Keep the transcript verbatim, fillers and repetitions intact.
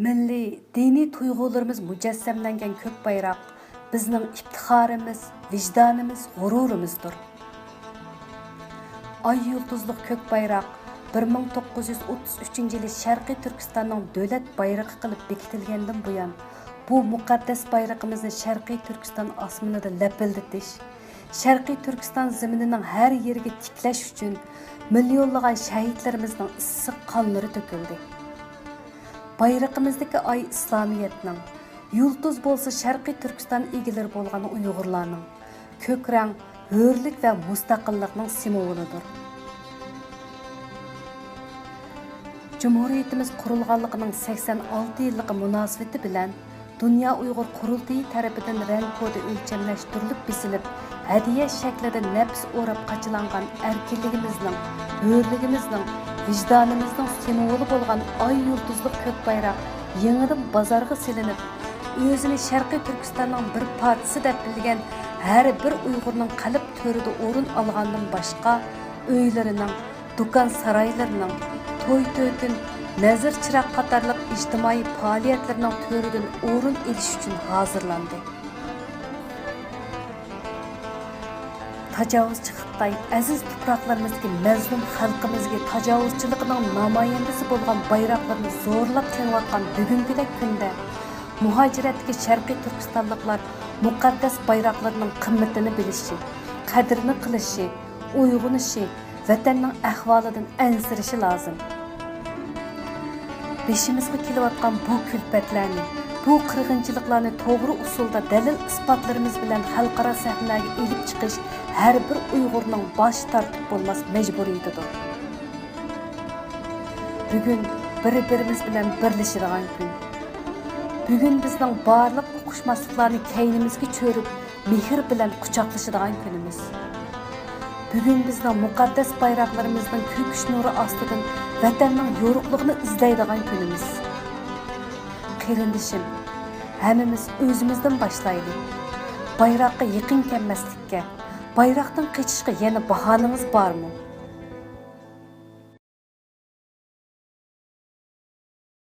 مىللىي، دىنىي تۇيغۇلىرىمىز مۇجەسسەملەنگەن كۆك بايراق بىزنىڭ ئىپتىخارىمىز، ۋىجدانىمىز، غۇرۇرىمىزدۇر. ئاي يۇلتۇزلۇق كۆك بايراق بىر مىڭ توققۇز يۈز ئوتتۇز ئۈچىنچى يىلى شەرقىي تۈركىستاننىڭ دۆلەت بايرىقى قىلىپ بېكىتىلگەندىن بۇيان، بۇ مۇقەددەس بايرىقىمىزنى شەرقىي تۈركىستان ئاسمىنىدا لەپىلدىتىش، شەرقىي تۈركىستان زېمىنىنىڭ ھەر يېرىگە تىكلەش ئۈچۈن مىليونلىغان شەھىدلىرىمىزنىڭ ئىسسىق قانلىرى تۆكۈلدى. بايرىقىمىزدىكى ئاي ئىسلامىيەتنىڭ، يۇلتۇز بولسا شەرقىي تۈركىستان ئىگىلىرى بولغان ئۇيغۇرلارنىڭ، كۆك رەڭ ھۆرلۈك ۋە مۇستەقىللىقنىڭ سىمۋولىدۇر. جۇمھۇرىيىتىمىز قۇرۇلغانلىقىنىڭ سەكسەن ئالتە يىللىقى مۇناسىۋىتى بىلەن، دۇنيا ئۇيغۇر قۇرۇلتىيى تەرىپىدىن رەڭ كودى ئۆلچەملەشتۈرۈلۈپ بېسىلىپ، ھەدىيە شەكلىدە نەپىس ئوراپ قاچىلانغان ئەركىنلىكىمىزنىڭ، ھۆرلۈكىمىزنىڭ، ۋىجدانىمىزنىڭ سىمۋولى بولغان ئاي يۇلتۇزلۇق كۆك بايراق يېڭىدىن بازارغا سېلىنىپ، ئۆزىنى شەرقىي تۈركىستاننىڭ بىر پارچىسى دەپ بىلگەن ھەر بىر ئۇيغۇرنىڭ قەلب تۆرىدە ئورۇن ئالغاندىن باشقا، ئۆيلىرىنىڭ، دۇكان سارايلىرىنىڭ، توي تۆكۈن، نەزىر چىراغ قاتارلىق ئىجتىمائىي پائالىيەتلىرىنىڭ تۆرىدىن ئورۇن ئېلىش ئۈچۈن ھازىرلاندى. تاجاۋۇزچى خىتاي ئەزىز تۇپراقلىرىمىزدىكى مەزلۇم خەلقىمىزگە تاجاۋۇزچىلىقىنىڭ نامايەندىسى بولغان بايراقلىرىنى زورلاپ تېڭىۋاتقان بۈگۈنكىدەك كۈندە، مۇھاجىرەتتىكى شەرقىي تۈركىستانلىقلار مۇقەددەس بايراقلىرىنىڭ قىممىتىنى بىلىشى، قەدرىنى قىلىشى، ئويغىنىشى، ۋەتەننىڭ ئەھۋالىدىن ئەنسىرىشى لازىم. بېشىمىزغا كېلىۋاتقان بۇ كۈلپەتلەرنى، بۇ قىرغىنچىلىقلارنى توغرا ئۇسۇلدا دەلىل-ئىسپاتلىرىمىز بىلەن خەلقئارا سەھنىلەرگە ئېلىپ چىقىش ھەر بىر ئۇيغۇرنىڭ باش تارتىپ بولماس مەجبۇرىيىتىدۇر. بۈگۈن بىر-بىرىمىز بىلەن بىرلىشىدىغان كۈن. بۈگۈن بىزنىڭ بارلىق ئۇقۇشماسلىقلارنى كەينىمىزگە چۆرۈپ، مېھىر بىلەن قۇچاقلىشىدىغان كۈنىمىز. بۈگۈن بىزنىڭ مۇقەددەس بايراقلىرىمىزنىڭ كۆكۈش نۇرى ئاستىدىن ۋەتەننىڭ يورۇقلۇقىنى ئىزدەيدىغان كۈنىمىز. قېرىندىشىم، ھەممىمىز ئۆزىمىزدىن باشلايلى. بايراققا يېقىن كەلمەسلىككە، بايراقتىن قېچىشقا يەنە باھانىڭىز بارمۇ؟